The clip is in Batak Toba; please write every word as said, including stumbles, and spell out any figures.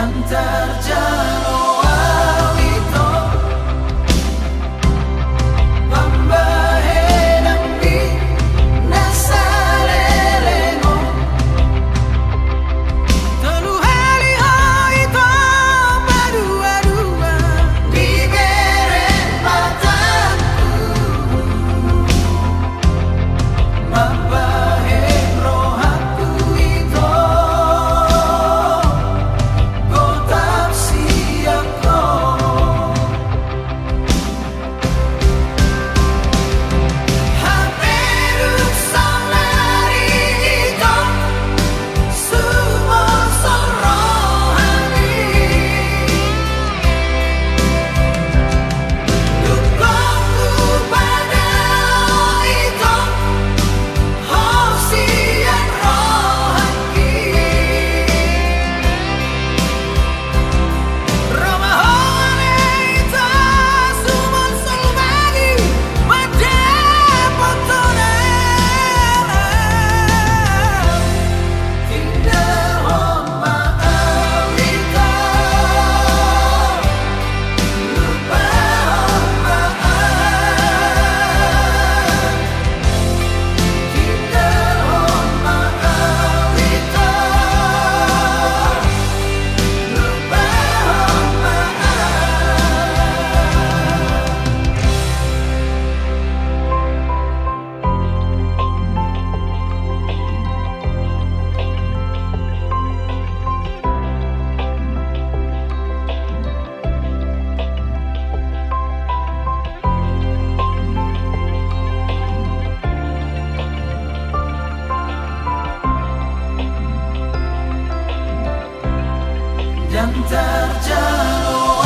Tarjalo au ito pambahenanmi na saleleng on. Tolu hali ho ito paduadua di bere matangku. Mambahen rohangku ito gotap sian ho. Hape dung saonari ito sumolsol rohangki. Dung ho hupadao ito ho sian rohangki. Ro ma ho ale ito sumolsol bagi mandapothon au. Tinggalhon ma au ito. Lupahon ma au. Tinggalhon ma au ito. Lupahon ma au. Ndang tarjalo